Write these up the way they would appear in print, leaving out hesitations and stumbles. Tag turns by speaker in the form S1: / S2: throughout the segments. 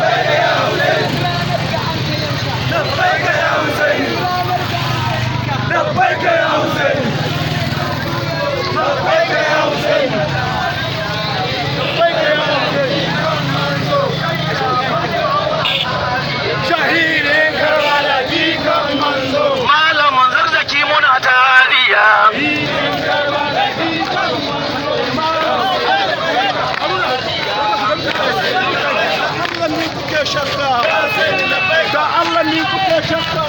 S1: لبيك يا حسين، لبيك يا حسين، لبيك يا حسين، لبيك يا حسين. Shahidin Karbala jikan manzo.
S2: Malamin Zarzaki muna tariya.
S1: Allah ni kuke shakka, da Allah ni kuke shakka.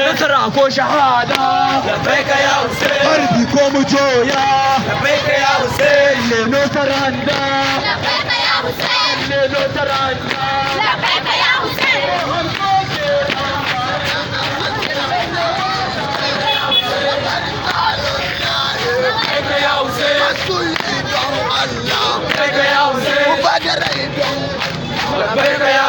S1: Nasara ko shahada,
S3: Labbaika ya Hussein,
S1: harbi ko mu joya,
S3: labbaika ya Hussein,
S1: leno taranda, leno taranda.
S3: Labbaika ya Hussein,
S4: Masu yi don Allah,
S3: labbaika ya Hussein,
S4: ku ba da rai don
S3: labbaika ya